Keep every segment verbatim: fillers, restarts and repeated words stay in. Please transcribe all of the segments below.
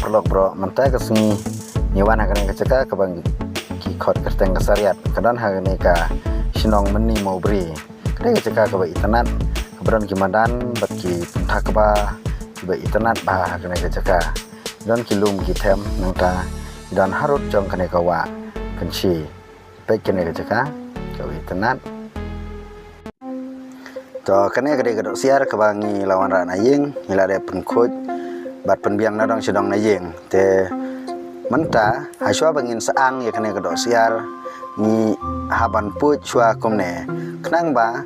Lok bro, mynta ka sngi ngi wan ha kane ka jaka kaba ngi ki khot kyrteng ka Sariat, ka don ha kane ka shnong Mynni Mawbri. Kane ka jaka kaba itynnat, kaba don ki madan bad ki pynthak kaba kiba itynnat bha ha kane ka jaka. Don ki lum ki them, nangta don harud jong kane ka wah Kynshi. Peit kane ka jaka kaba itynnat. To, kane ka dei ka dohsiar kaba ngi la wanrah na ïing, ngi la dep pynkhuid bad pynbiang na dong sha dong na ïing. Te mynta, hashwa ba ngin sa ang ïa kane ka dohsiar, ngi hap ban puid shuwa kumne. Khnang ba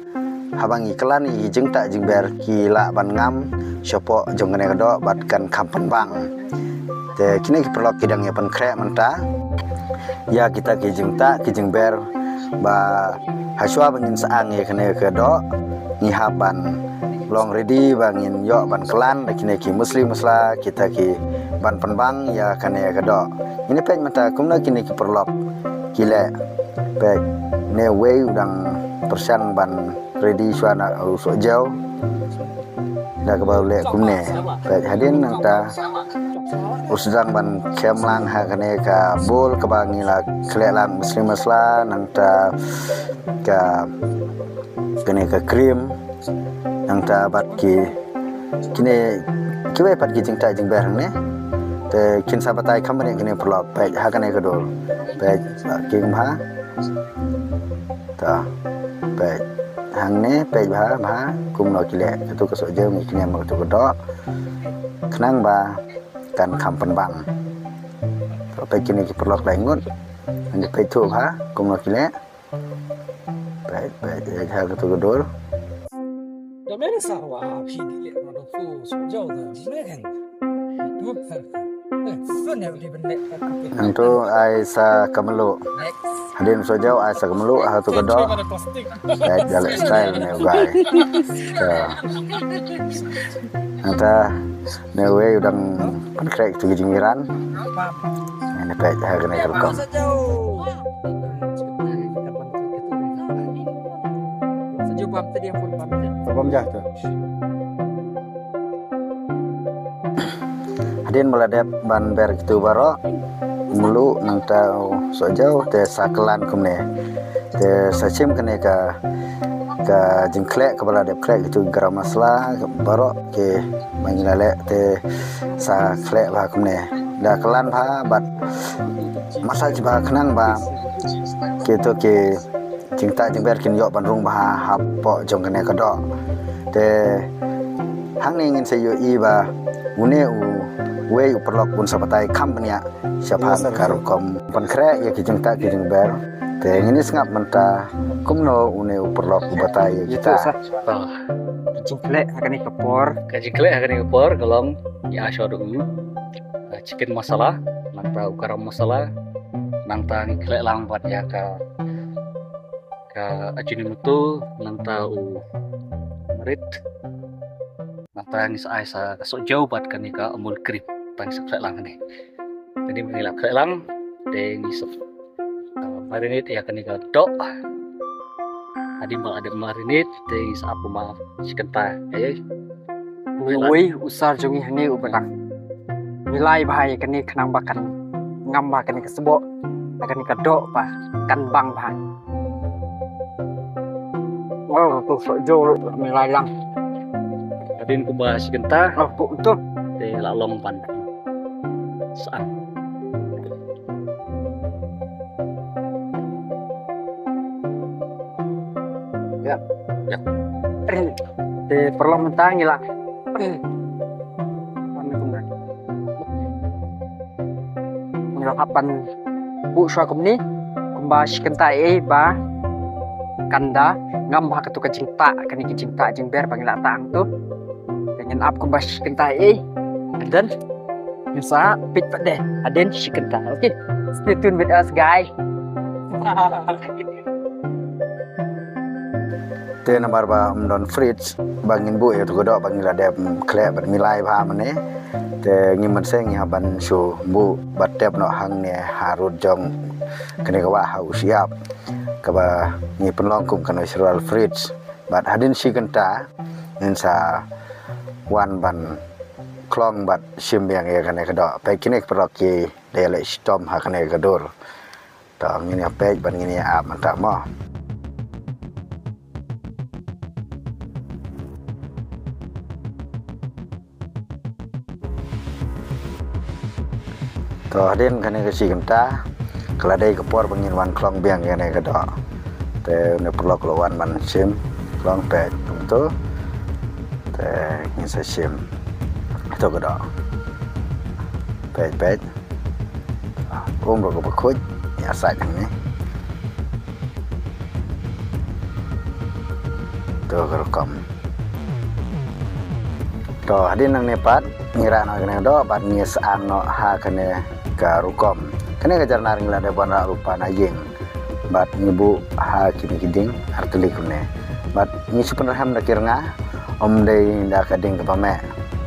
haba ngi klan ïa ki jingtah jingber, ki lah ban ngam shapoh jong kane ka doh bad kan kham pynbang. Te kine ki paralok ki dang ïa pynkhreh mynta ïa kita ki jingtah ki jingber, ba hashwa ba ngin sa ang ïa kane ka doh, ngi hap ban long ready ba ngin ïoh ban klan da kine ki musli musla, kita ki ban pynbang ïa kane ka doh. Ngin ïa peit mynta kumno kine ki paralok ki leh. Peit, ne uwei u dang pyrshang ban ready shuwa na u sohjew. Da kaba u leh kumne. Peit, hadien nangta u sdang ban khem lang ha kane ka bowl kaba ngi la khleh lang musli musla, nangta ka, kane ka cream, nangta bad ki, kine, kiwei pat ki jingtah jingber hangne. Te kin sa batai kham bniah kine paralok. Peit ha kane ka dur. Peit, ki kumba. Ta, peit. Hangne, peit bha bha kumno ki leh. Katu ka sohjew ngi kñiam katu ka doh, khnang ba kan kham pynbang. To, peit kine ki paralok lai ngut. Ngi peit thuh bha kumno ki leh. Peit, peit, peit ha katu ka dur. Nangtu ai sa ka mluh. Hadien sohjew ai sa ka mluh ha katu ka doh. Peit, da leh style ne u guy. To. Nangta ne uwei u dang pynkhreh katu ka jingïaran. Ngi peit ha kane ka rukom. Hadien ba la dep ban ber kitu baroh, mluh nangta u sohjew te sa klan kumne. Te sa shim kane ka, ka jingkhleh kaba la dep khleh kitu garam masala baroh kiba ngi la leh te sa khleh bha kumne. Da klan bha bad massage bha khnang ba kitu ki jingtah jingber kin ïoh ban rung bha hapoh jong kane ka doh. Te hangne ngin sa ïohi ba une uwei u paralok un sa batai kham bniah shaphang ka rukom pynkhreh ïa ki jingtah ki jingber. Te ngin ïa sngap mynta kumno une u paralok u batai ïa kita. Ka jingkhleh ha kane ka por, ka jingkhleh ha kane ka por ka long ïa shuwa da u, uh, chicken masala, nangta u garam masala, nangta ngi khleh lang bad ïa ka, ka Ajinomoto, nangta u marit, nangta ngi sa ai sa ka sohjew bad kane ka Amul cream. Tang sa khleh lang kane. Kane ngi la khleh lang, te ngi sa, uh, marinate ïa kane ka doh. Hadien ba la dep marinate te ngi sa ap kumba shi kynta. Ei. Uwei u sir jong ngi hangne u ba dang milai bha ïa kane khnang ba kan ngam bha kane ka sboh. Ba kane ka doh ba kan bang bha. Oh, tu sohjew milai lang. Hadien kumba shi kynta. Oh, tu tu. Te la long ban sa ang. Ïa. Ïa. Te paralok mynta ngi la, ngi la hap ban buh shuwa kumne kumba shi kynta ei ba kan da ngam bha katu ka jingtah, kane ka jingtah jingber ba ngi la tah hangtu. Te ngin ap kumba shi kynta ei. And then ngin sa peit pat de hadien shi kynta. Okay. Stay tuned with us, guys. Te namar ba ym don fridge ba ngin buh ïa katu ka doh ba ngi la dep khleh bad milai bha mane. Te ngim mynsiem ngi hap ban shu buh bad tep noh hangne harud jong kane ka wah ha u shyiap kaba ngi pynlong kum ka natural fridge. Bad hadien shi kynta ngin sa wan ban khlong bad shim biang ïa kane ka doh. Peit kine ki paralok ki dei leh shitom ha kane ka dur. To ngin ïa peit bad ngin ïa ap mynta mo. To hadien kane ka shi kynta ka la dei ka por ba ngin wan khlong biang ïa kane ka doh. Te une paralok la wan ban shim khlong, peit kumto. Te ngin sa shim ito ka doh. Peit, peit. Um ruh kaba khuid, ïa sait hangne. To ka rukom. To hadien nangne pat ngi rah noh kane ka doh bad ngi sa ang noh ha kane ka rukom. Kane ka jyrnar ngi la dep wanrah ruh pat na ïing. Bad ngi buh ha kine ki dieng artylli kumne. Bad ngi shu pynrhem da ki rnga, ym dei da ka dieng kaba meh.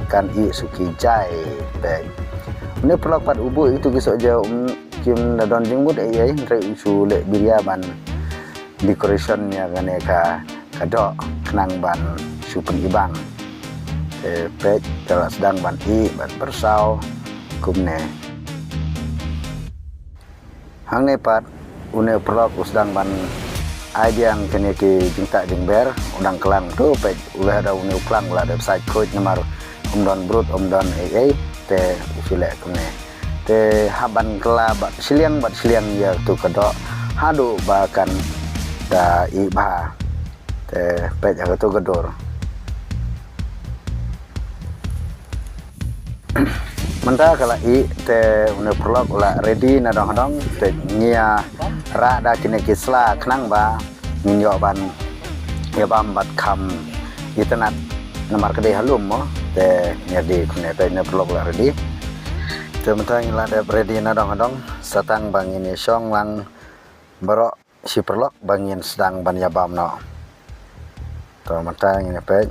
Kan ih shu ki jai, peit. Une paralok pat u buh ïa kitu ki sohjaw, um, kim da don jingmut ei ei, hynrei u shu leh biria ban decoration ïa kane ka, ka doh khnang ban shu pynibang. Te peit ka la sdang ban ih, ban pyrsaw kumne. Hangne pat une u paralok u sdang ban ai biang kine ki jingtah jingber, u dang klang tu, peit u leh da une u klang la dep sait khuid namar um don brut, um don ei ei, te u shu leh kumne. Te hap ban kylla bad shiliang bad shiliang ïa tu ka doh haduh ba kan da ih bha. Te peit ha katu ka dur. Mynta ka la ih, te une u paralok u la ready na dong ha dong, te ngi ïa rah da kine ki sla khnang ba ngin ïoh ban ïa bam bad kham itynnad namar ka dei ha lum mo, te ngi ïa ready kumne, peit une u paralok u la ready. Te mynta ngi la dep ready na dong ha dong, sa tang ba ngin ïa shong lang baroh shi paralok ba ngin sdang ban ïa bam noh. To mynta ngin ïa peit.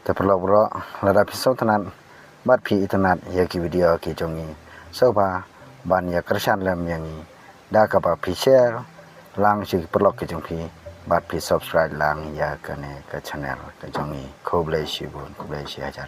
Te paralok baroh, lada phi sngewtynnat bad phi itynnat ïa ki video ki jong ngi, sngewbha ban ïa kyrshan lem ïa ngi da kaba phi share lang sha ki paralok ki jong phi bad phi subscribe lang ïa kane ka channel ka jong ngi. Khublei shibun, khublei shihajar.